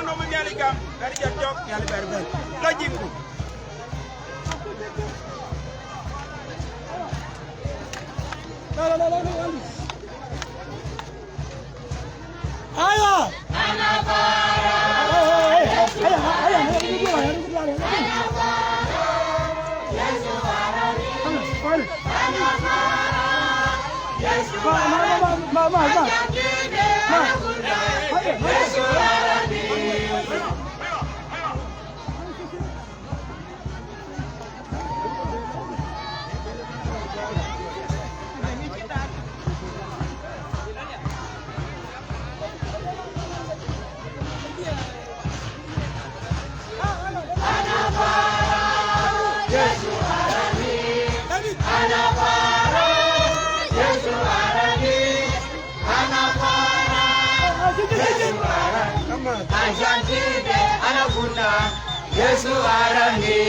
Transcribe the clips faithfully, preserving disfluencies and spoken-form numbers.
Nɔm Nhialic gam, bɛ̈ɛ̈r jɔt jɔk, Nhialic bɛ̈ɛ̈r bɛ̈n. Lɔ jiŋku. Aya! Yesu arani.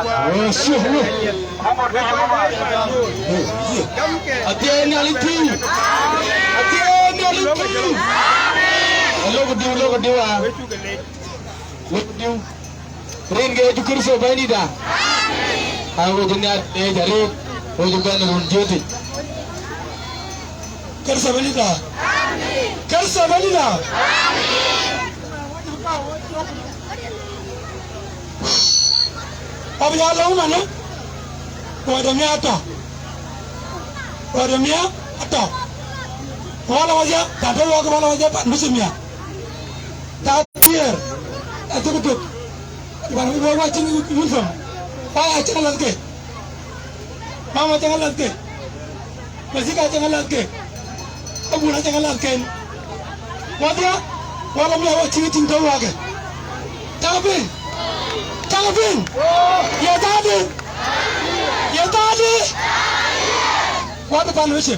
Oh, shit, look. Athiɛɛi Nhialic pïïr. Athiɛɛi Nhialic pïïr. Lok diu, lok diu, a. Lok diu. Rin ke Yecu Kërtho Bɛ̈nydït, a. A, wek Nhialic leec arëët, wek bɛ̈n run jiëëtic. Kërtho Bɛ̈nydït, a. Kërtho Bɛ̈nydït, a. Abï ya lɔ̈ŋ manë, luɔi de miäk atɔ̈, luɔi de miäk atɔ̈. Wala waja, tatu wak wala waja pan bï cï miäk. Ta thiëër, atukutuk. Ban wek wa cïn uniform. Wa ya cïn alathke. Mama cïn alathke. Masika cïn alathke. Abun acïn alathken. Wadhia, wala mi awa cïn cïn tɔ̈ wake. Cakë piŋ. Cakë piŋ. Ye thaadi. Ye thaadi. Wadhia pan wecë.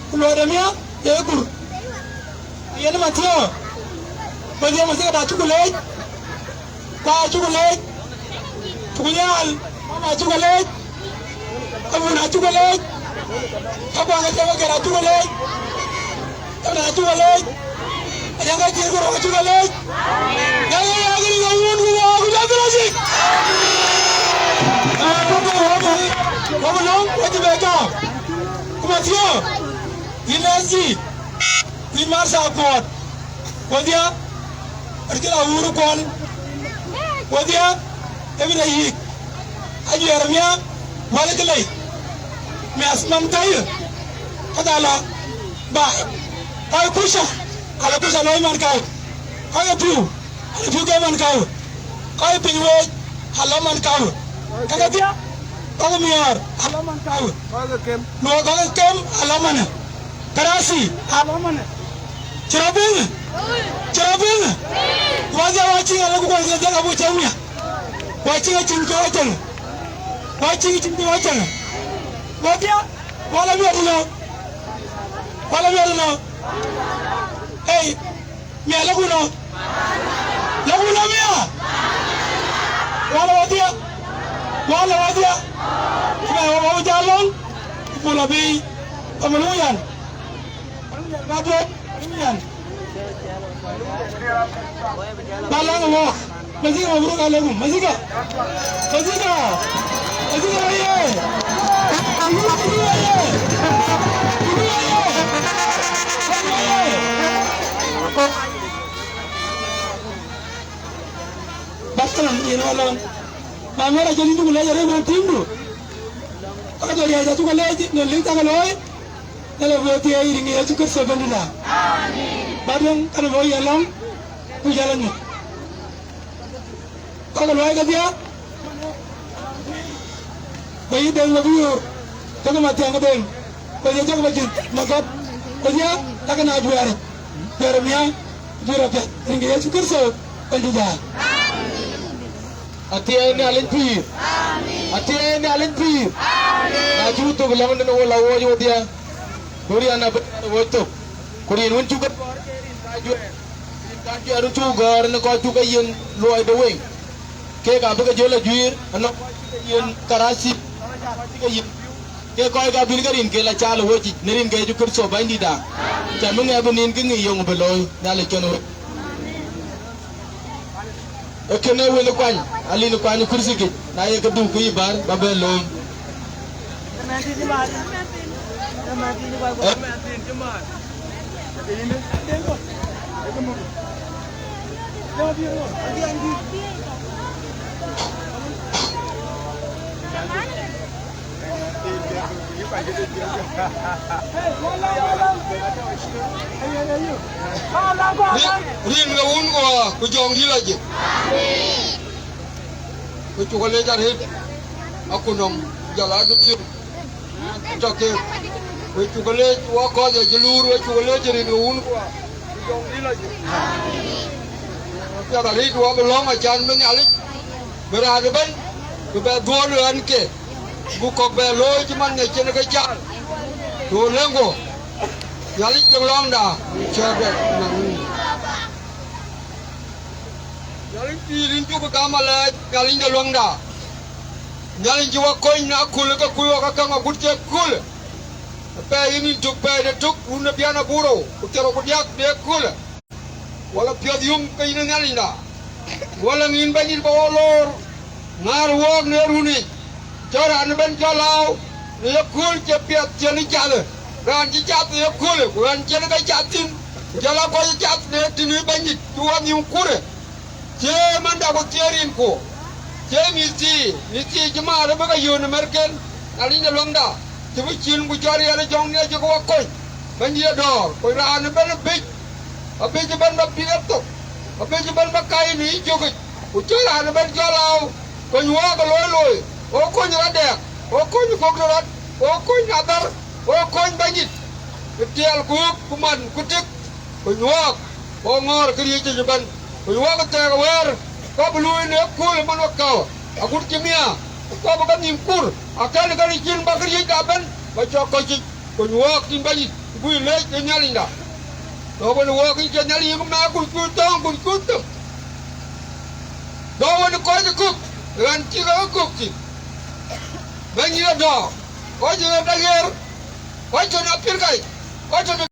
Ku luɔi de miäk, ye kur. Yen Mathiu. Wadhia masika da cuk leec. Baba acuk leec, cuk nhial, mama acuk leec, abun acuk leec, ka kuaŋ ke cï ke gɛ̈t acuk leec, ka na acuk leec, ajaŋ ka cï ku rɔ̈k acuk leec. Na ye ya gïri ke wun ku wɔ ku jɔ dhil acïk. Wɔ bï lɔ̈ŋ, wɔ cï bɛ gam. Ku Mathiu, yïn S G, yïn Martha Akuɔɔt. Wadhia, ëcï la wur kuɔn. Wadhia, ë bï la yïk. Ajuɛɛr miäk, wal kë lei. Miath man kayë, ka dha la baai. Kɔc kuca, ala kuca loi man kawë. Kɔc ë piu, ala piu ke man kawë. Kɔc ë piny weec, ala man kawë. Ka ke dhia, kɔc ë miɔɔr, ala man kawë. Luɔi kɔc ë kem, ala manë. Karasi, ala manë. Cï rɔt piŋ? Cï rɔt piŋ? Wadhia wa cï ŋa lɔ ku kɔn ke dhiak abuk cäŋ miäk. Wa cï ŋa cïn ke wa cäŋ. Wa cï ŋa cïn ke wa cäŋ. Wadhia, wala miɔt nɔ. Wala miɔt nɔ. Ei, miäk lɔ ku nɔ. Lɔ ku nɔ miäk. Wala wadhia. Wala wadhia. Kï bɛ wa wa jal lɔŋ. Ku la bi. Ka mun yan. Ba bro, yan. Ba laŋ wɔ. Masika, mabruk alaikum. Masika. Masika. Masika ye. Masika ye. Masika ye. Bas kalam, yen wala. Ma mera jadi duk la jare ma timdu. Ka jari ya tu kale ne ling ta kale. Yala bï thiëëc rin Yecu Kërtho Bɛ̈nydït. Amen. Ba duëŋ kan bï ye lɔ̈ŋ, ku jɔl anyuth. Kɔc luɔi kedhie, ku yï Deŋ lɔ bï yor, jɔkï Mathiaŋ Deŋ, ku ye jɔkï Bajïth Magɔ̈t, ku ye jɔkï na juɛɛr, juɛɛr miäk, juɛɛr apiɛth, rin Yecu Kërtho Bɛ̈nydït. Athiɛɛi Nhialic pïïr. Athiɛɛi Nhialic pïïr. Na cuk thök lɔ̈ŋ den wo la wooc wodhie, ku riɛn abï riɛn wooc thök. Ku rin wën cuk ke gɔ̈ɔ̈r ke rin ka juɛɛr, rin ka juɛɛr wën cuk gɔ̈ɔ̈r në kɔc cuk ke yiën luɔi de weŋ. Keek abï ke jɔl ajuiir, anɔŋ kɔc cï ke yiën karasi, kɔc cï ke yiën piu. Ke kɔc ka bïn ke rin ke la caal ë wocic, në rin ke Yecu Kërtho Bɛ̈nydïtda. Cä bï ŋɛk bï nin kë ŋic yöŋ bï looi, Nhialic cɔn wek. Ee kënë wël kuany, alin kuany kurthi kic, na ye këdu ke yï bär, ba bɛ lööm. Rin, rin ke wun ku jɔŋdït lɔ jik. Ku cuk leec arëët, akunɔm, jɔl aa dupiöth tɔ keek. Ku cuk leec wɔ kɔc ë cï luur, ku cuk leec rin ke wun ku jɔŋdït lɔ jik. Piɛth arëët wɔ bï lɔ̈ŋ acan bï Nhialic, bï raan ëbɛ̈n, bï bɛ dhuɔ̈ɔ̈r ɣɛn ke. Buk kɔ̈k bɛ looi cï man ŋic cïn ke caal. Ku lëŋku, Nhialic ke lɔ̈ŋda, cɔɔr dɛ nɔm. Nhialic pïïr yïn cuk gam alɛɛc, Nhialic de luäŋda. Nhialic cï wa kony në aköl ke kuc wa käŋ agut cï aköl. Pɛɛi yïn yïn tök, pɛɛi de tök, run ë bian abur rou ku thiërrou ku diäk de aköl. Wala piɔ̈ɔ̈th yum ke yïn ë Nhialicda. Wala ŋïn Bɛ̈nydït ba wa loor, ŋäär wɔɔk në runic. Cɔl raan ëbɛ̈n cɔl lääu në yekööl cï piɛth cïn ë cath. Raan cï cath në yekööl, ku raan cïn ke cath thïn, ku jɔl a kɔc ë cath në tënë Bɛ̈nydït cï wa nhïïm kurë. Cie manda ku cie rinku, cie mïthii, mïthii cï maar ë bï ke yöön ë märken, na linyde luäŋda, cï bï cin ku cɔl riɛl ë jɔŋ nia cï ke wa kony. Bɛ̈nydït ë dɔ̈ɔ̈r, kony raan ëbɛ̈n ë bic, abï cï bɛ̈n ba piŋ ethok, abï cï bɛ̈n ba kai në yï cökic, ku cï raan ëbɛ̈n cɔl lääu, kony wɔɔk ë loilooi, wo kony rɔt dɛɛk, wo kony kök de rɔt, wo kony nadhär, wo kony Bɛ̈nydït, ë tiɛɛl ku ɣöök ku man ku tik, kony wɔɔk, wo ŋɔ̈ɔ̈r këriëëc yic ëbɛ̈n, kony wɔɔk ë thɛɛk awäär, kɔp luui në ëkööl ë man wa käu, agut cï mia, ku kɔp ë kenhïïm kur, akɛ̈n ë kën cin ba këriëëcda ëbɛ̈n ba cɔk kɔc yic. Kony wɔɔk yïn Bɛ̈nydït, ku bï leec ë Nhialicda. Dɔ̈ɔ̈r wën wɔɔk yïn ke Nhialic yïn mɛɛr kun cuk tɔ̈ɔ̈ŋ kun cuk thök. Dɔ̈ɔ̈r wën kɔc ë kök, ɣän cï ke kök thïn. Bɛ̈nydït ë dɔ̈ɔ̈r, kɔc ë ɣän aɣeer, kɔc tɔ̈ në Apirika yic, kɔc tɔ̈ në